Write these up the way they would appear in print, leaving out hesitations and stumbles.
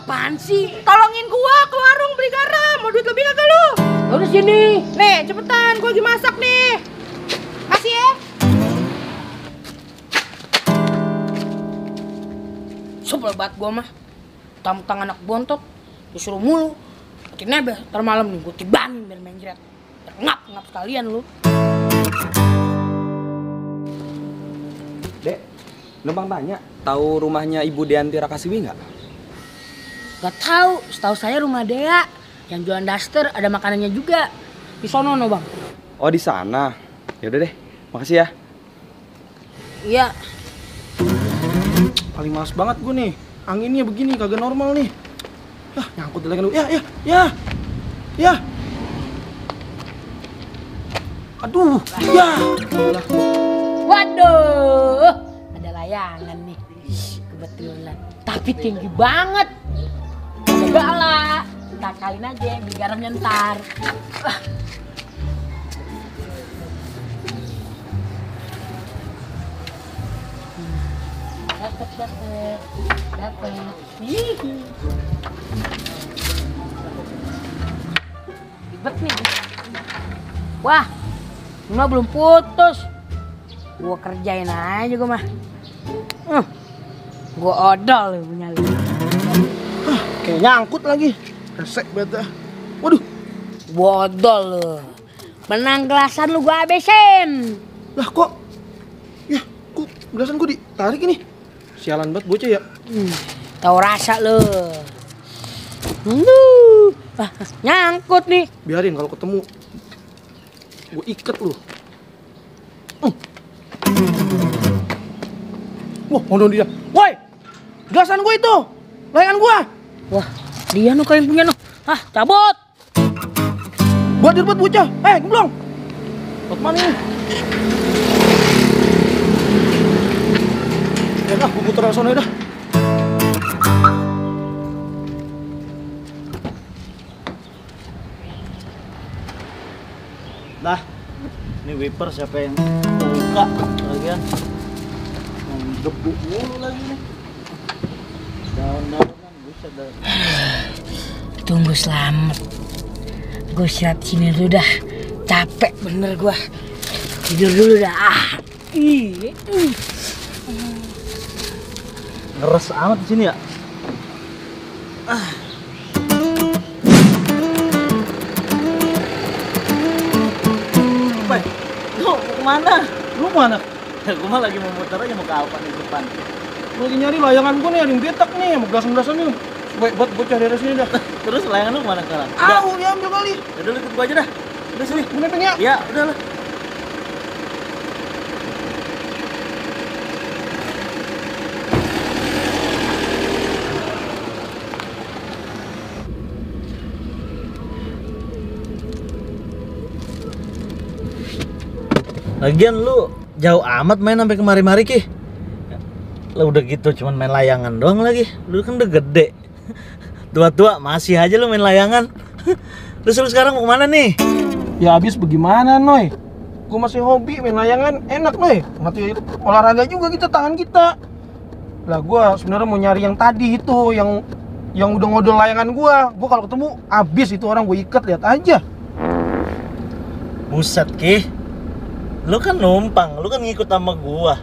apaan sih? Tolongin gua ke warung beli garam. Mau duit lebih kagak lu? Udah sini. Nih, cepetan. Gua lagi masak nih. Kasih ya. Sebel banget gua mah. Tang anak bontot. Disuruh mulu. Makin nebeh. Ntar malam nih gua tibangin biar main jret. Ngap sekalian lu. Dek, numpang tanya, tahu rumahnya Ibu Deanti Rakasiwi nggak? Gak tahu, setahu saya rumah Dea yang jualan daster ada makanannya juga. Di sono no, Bang. Oh, di sana. Ya udah deh, makasih ya. Iya. Paling males banget gue nih. Anginnya begini kagak normal nih. Nyangkut di leher. Ya. Aduh, ya. Waduh, ada layangan nih. Kebetulan. Tapi tinggi banget. Enggak lah, kita kalin aja, beli garamnya ntar. Dapet. Ribet nih. Wah, ini mah belum putus. Gua kerjain aja gua mah. Gua odol punya lu. Kayak nyangkut lagi. Resek banget dah. Waduh. Bodol lu. Menang gelasan lu gua habisin. Lah kok? Ya, kok gelasan gue ditarik ini? Sialan banget bocah ya. Tahu rasa lu. Nyangkut nih. Biarin kalau ketemu gue iket lu. Wah, mau dong dia. Woi! Gelasan gue itu. Layangan gue. Wah, dia nu kayak punya nu. Cabut. Buat direbut bocah. Gemblong. Buat mana ini? Ya dah, gue putar sana dah. Nah, ini wiper siapa yang buka lagian? Debu mulu lagi nih. Daun-daunan buset dah. Tunggu selamat. Gue siap sini dulu dah. Capek bener gue. Tidur dulu dah. Ngeres amat di sini ya. Lu kemana? Lu mana? Gue mah lagi mau muter aja mau ke Alfa di depan. Lagi nyari layangan gue nih, ada yang betak nih, sama gelasan-gelasan nih. Baik buat bocah daerah sini dah. Terus layangan lu kemana sekarang? Diambil kali. Udah lu ikut gua aja dah. Udah sini. Gue nepeng ya. Ya, udah lah. Lagian lu jauh amat main sampai kemari-mari Ki. Lu udah gitu cuman main layangan doang lagi. Lu kan udah gede. Tua-tua masih aja lu main layangan. Terus lu sekarang mau kemana nih? Ya habis bagaimana, Noy? Gue masih hobi main layangan, enak, Noy. Nanti olahraga juga kita, tangan kita. Lah gue sebenarnya mau nyari yang tadi itu, yang udah ngodol layangan gue. Gue kalau ketemu habis itu orang gue ikat, lihat aja. Buset Ki. Lu kan numpang, lu kan ngikut sama gua.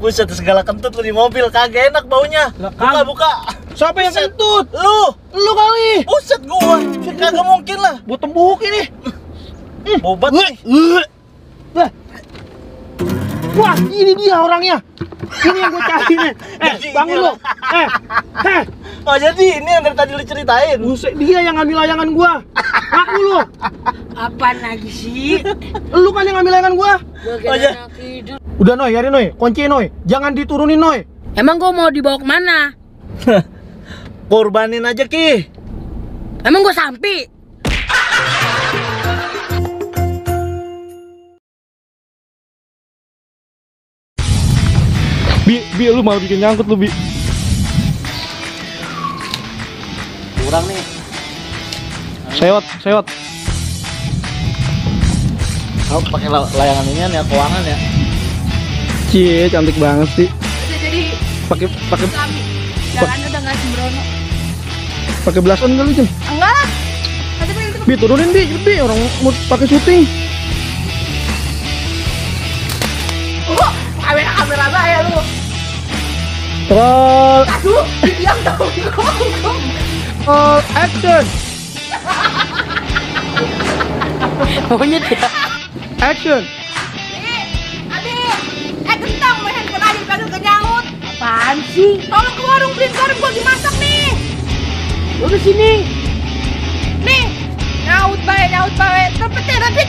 Buset segala kentut lu di mobil, kagak enak baunya. Lah, Buka. Siapa yang kentut? Lu kali. Buset gua. Kagak mungkin lah. Buat tembuk ini. Bobat nih. Wah, ini dia orangnya. Ini yang gue cari nih. Bangun lu. Oh jadi ini yang dari tadi lu ceritain. Buset, dia yang ngambil layangan gua. Ngaku lu. Apaan lagi sih? Lu kan yang ngambil layangan gua. Udah, Noy, hari Noy. Kunci, Noy. Jangan diturunin, Noy. Emang gue mau dibawa kemana? Korbanin aja Ki. Emang gue sampi? Bi, lu malah bikin nyangkut lu, Bi. Kurang nih. Sewot. Kamu pakai layangan ini ya, keuangan ya. Cie, cantik banget sih. Udah jadi Pakai suami. Jalannya udah gak sembrono. Pakai blush on kali, Jun? Enggak lah. Nanti gue itu. Bi, turunin Bi, cepet Bi, orang mau pakai syuting. Kamera saya lu. Roll, Aduh, diam dong. roll, action, Monyet ya. action. Ade, kentang main handphone Ade kagak kenyaut. Apaan sih? Tolong ke warung beliin garam gua lagi masak nih. Lu sini. Nih, nyaut bae, nyaut bae. Tempetnya nanti.